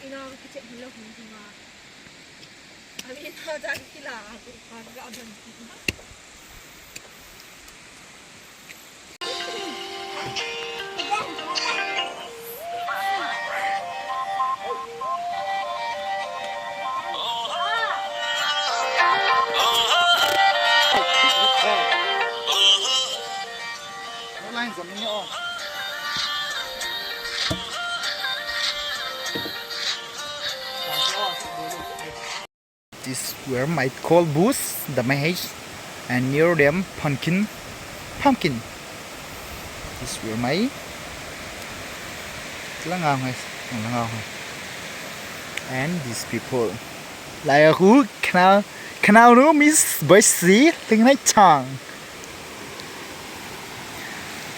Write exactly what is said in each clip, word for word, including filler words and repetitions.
Ina kiche hilo hung hung a. Ami na jan kila ko ka ga ban ki. This were my coal boots, the maize, and near them pumpkin, pumpkin. This were my langa hai, langa hai. And these people, like who can I, can I know Miss Boysi, thing like chang.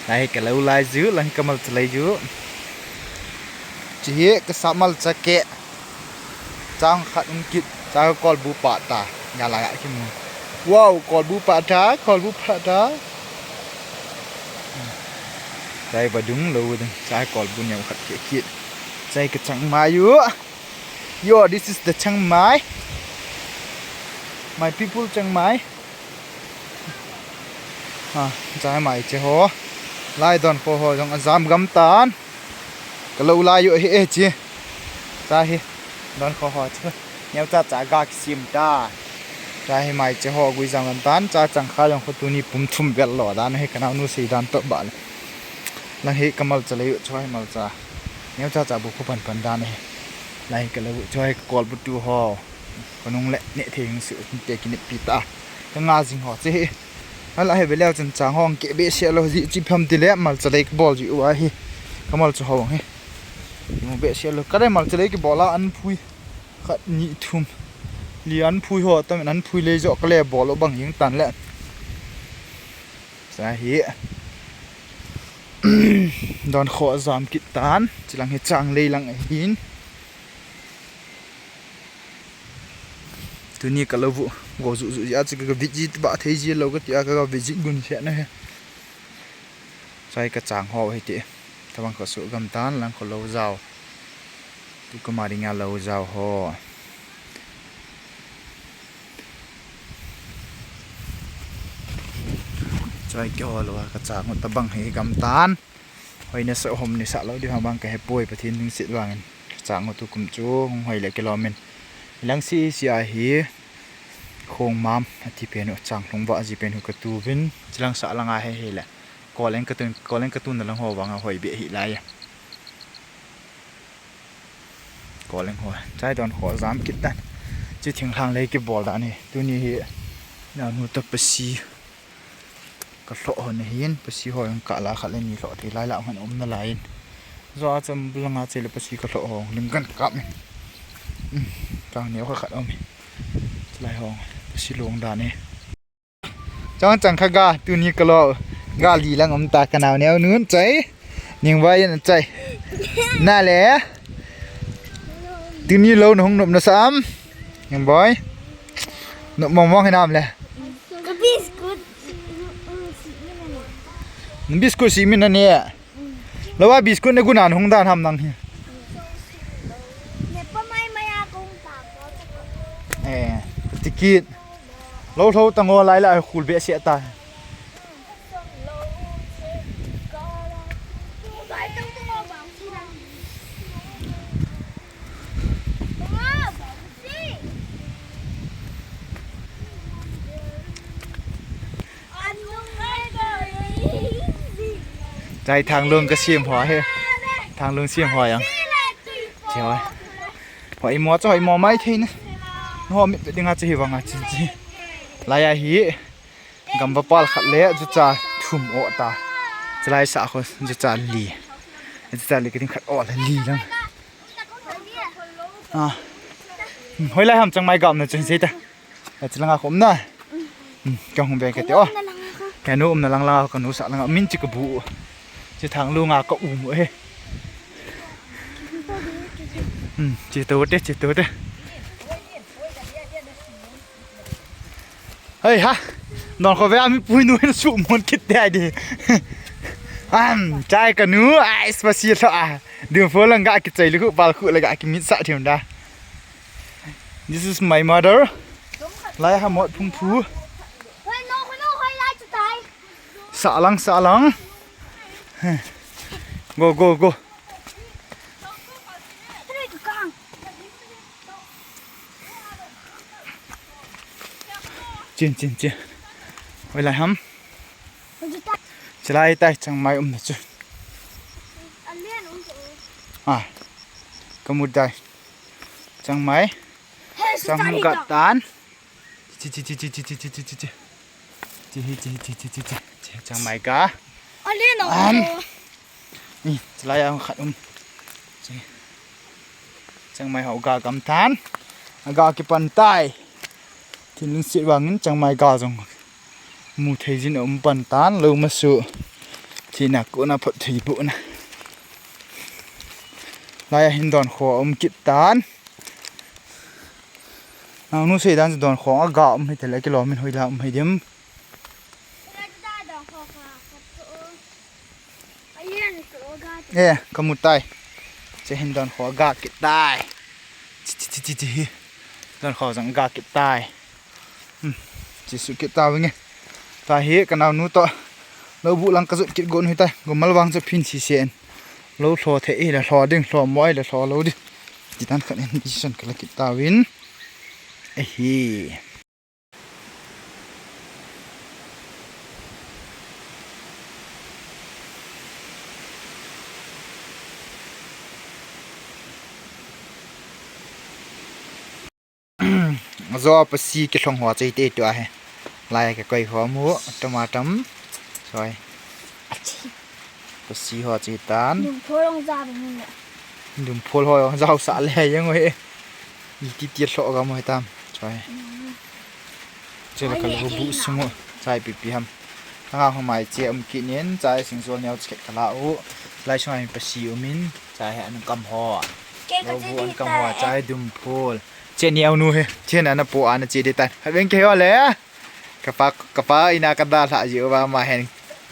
Lai hi ka lo lai ju, lang hi ka malcha lei ju. Chi hi ka sa malcha ke. Chang khat um kit, cha ka kolbu pa ta. Ya la ya ki mu. Wow, kolbu pa ta, kolbu pa ta. Chai ba dung lo ding, cha kolbu nyau khat ke kit. Chai ka chang mai ju. Yo, this is the Chiang Mai. My people Chiang Mai. Ha, chai mai che ho. Lai don kho ho jong ajam gam tan. Ka lo lai u hi e chi. Chai hi don kho ho chu. Neo cha cha ga kisim ta. Chai hi mai che ho gui jam gam tan. Cha chang kha jong kho tuni pum thum vel lo dan hi ka nau nu sei dan to ba le. Lang hi ka malcha lei u chai malcha. Neo cha cha bu kho pan pan dan hi. Lai hi ka lo u chai ka kolbu tu ho. Ka nung le ne thei hing su te ki ne pi ta. Ka nga jing ho che hi. Ala he beleu chen chang hong ke be se lo ji chi pham ti le malcha lei bol ji u a hi. Ka malcha ho hi. Mu be se lo ka le malcha lei ki bol a an phui. Khat ni thum. Li an phui ho tam an phui lei jo ka le bol o bang hing tan le. Sa hi. Don kho jam kit tan. Chilang hi chang lei lang hin. Tuni ka lo vu go ju ju a chi ka visit ba thei ji lo ka ti a ka visit gun se na he. Chai ka chang ho hi ti. Tabang kho su gam tan lang kho lo jao. Tu ka ma ring a lo jao ho. Chai ke ho lo ka chang ho tabang hi gam tan. Hoi na sa hom ni sa lo di ha bang ka he poi Pathen ding sit vangin. Chang ho tu kum chu hung hoi le ke lo min. Lang si si a hi. Khong mam a ti pen u chang hlung va ji pen u ka tu vin. Chilang sa lang a he he le. Koleng ka tun, koleng ka tun na lang ho vang a hoi be hi lai. Koleng ho. Chai don ho jam kit dan. Chi thing hlang lei ki bol dan hi. Tuni hi. Na nu ta pasi. Ka hloh ho na hin, pasi ho jong ka la khat le ni hloh thei lai la hon um na lai in. Zo a cham langa che le pasi ka hloh ho, lim kan kap in. Um, kang neo kha khat um. Lai ho, pasi long dan e. Chang chang kha ga, tuni ka lo, ga li lang um ta ka nau neo nun chai. Ning vai in chai. Na le. Tuni lo na hung nop na sa am. Ning vai. Nop mong mong hinam le. Ka biscuit. Biscuit si min na ne. Lo a biscuit na gun an hung dan ham nang hi. Ne pa mai mai a kong ta ko. Eh, ticket. Lo lo ta ngo lai la khul be se ta. Chai thanglung ka sim ho he. Thanglung sim ho yang. Che ho. Ho i mo cho ho i mo mai thei na. Ho mi pe dinga che hi vanga chin chi. Lai a hi. Gam va pal khat le jucha thum o ta. Chilai sa kho jucha li. Jucha li ka ding khat o le li lang. Ah. Hmm, hoi lai ham chang mai gam na chun sei ta. A chilanga khom na. Hmm, ka hung be ka te o. Ka nu um na lang lang ka nu sa lang min chi ka bu. Chi thanglung a ka um he. Hmm, chi to te, chi to te. Hei ha. Non kho ve a mi pui nu hin su mon kit te ai di. Am, chai ka nu, ai, spasi lo a. Ding fo lang ga kichai lu khu, pal khu la ga kimit sa thiam da. This is my mother. Lai ha mot phung phu. Sa lang, sa lang. Go, go, go. Chin, chin, chin. Hoilai ham. Chilai tai changmai umna chu. Ah. Kamu tai. Changmai. Changmu gat tan. Chi, chi, chi. Chi hi, chi, chi, chi, chi, chi. Chi changmai ga. Am. Ni, chilai a khat um. Chi. Changmai ho ga gam tan. Aga kipan tai. Thinlung sit vangin changmai ga jong mu thei jin um pan tan, lo ma su. Thina kona phot thei bu na. Lai a hin don kho um kit tan. Naonu sei dan chu don kho aga um hi te le kilom in hoila um hi dim. Eh, kamu tai. Che hin don kho ga kit tai. Chi, chi, chi, chi, chi hi. Don kho jong ga kit tai. Hmm. Chi su kit ta vinge. Ta hi ka naonu to. Lo bu lang ka jut kit gon hui tai. Gomal vang chu phin si sen. Lo thlo the i la thlo ding, thlo mo i la thlo lo ding. Ti tan khat in decision ka la kit ta vin. Ehi. Zo pasi kilhong ho chei te tu ahi. Lai ka koi ho mu, tama tam. Soi. Pasi ho chei tan. Dum pholong ja dum le. Dum phol ho jong jao sa le yang we. Iti ti lho ga mo tam. Soi. Chela ka lo bu sungu. Chai pi pi ham. Anga ho mai che um kit nin, chai sing sol neo chek ka la u. Lai sunga hin pasi um in, chai he an kam ho. Lo bu an kam ho, chai dum phol. Che ni au nu he, che na na po ana che de tan. Ha ben ke ho le. Kapa, kapa ina ka da la ji ba ma hen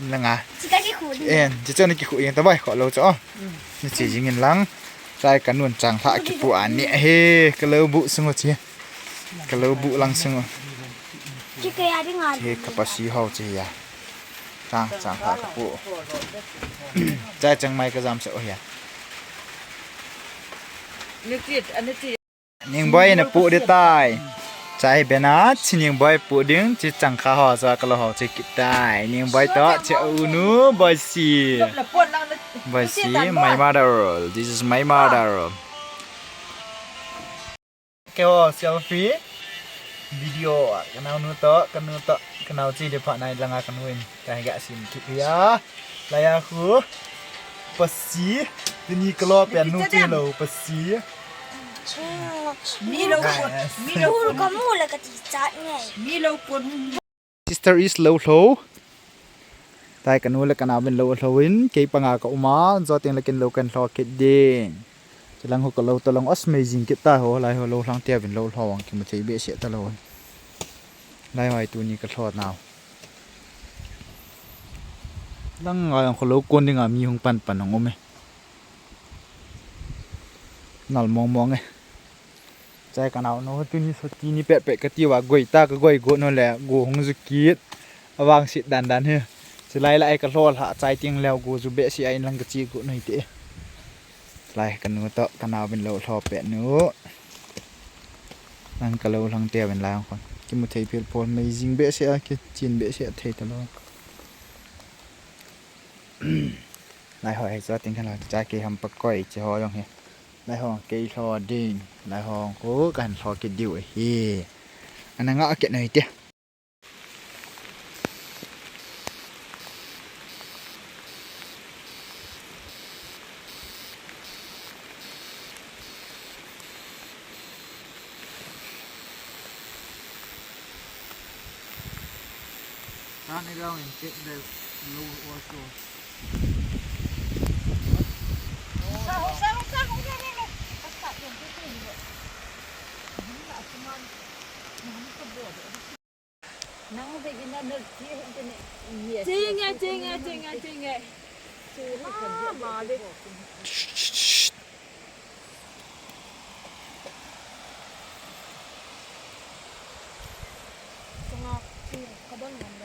langa. Chika ki khu ni. En, che che ni ki khu yin ta bai kho lo cho. Ni che jing in lang. Chai ka nun chang la ki pu ani he, ka lo bu sungu che. Ka lo bu lang sungu. Chika ya ding a. He ka pasi ho che ya. Chang, chang la ka pu. Chai chang mai ka jam se o ya. Ni che, ani che. Ningboi na pu de tai. Chai bena, chi Ningboi pu ding, chi chang kha ho, cha ka lo ho, chi kit tai. Ningboi to, chi u nu, boi si. Boi si, my mother. This is my mother. Ke ho, selfie. Video, ka nao nu to, ka nu to, ka nao chi de pha nai langa ka nu in. Ka ga sim kit ya. Laya khu. Pasi. Tini kalo pen nu ti lo pasi. Mi lo pon, mi lo pon. Ka mu le ka ti chat nge. Mi lo pon. Sister is lo hlo. Tai ka nu le ka nao bin lo hlo in, kei panga ka um a, jo teng le kin lo kan hlo kit ding. Chilang ho ka lo to long as amazing kit ta ho, lai ho lo hlang te bin lo hlo ang kimu thei be se ta lo. Lai hoi tuni ka hlo nau. Lang ngai ang kho lo kon ding a mi hung pan pan ang um e. Nal mong mong e. Chai ka nao nu tuni so tini pet pet ka ti va goi ta ka goi go no le go hung ju kit. Avang sit dan dan he. Chilai lai ka hlo la chai ting leo go ju be si a in lang ka chi go no hi te. Lai ka nu to ka nao bin lo hlo pet nu. Lang ka lo lang te bin lai ang khon. Kimu thei phel phol amazing be se a ki chin be se a thei ta lo. Lai ho he cho ting khan la cha ke ham pa koi che ho jong he. Lai ho kei hlo ding. Lai ho ko kan hlo ke diu he. Ana nga ke noi te. Turn around and take the low also. Chinge, chinge, chinge, chinge. Ah, male. bang ngan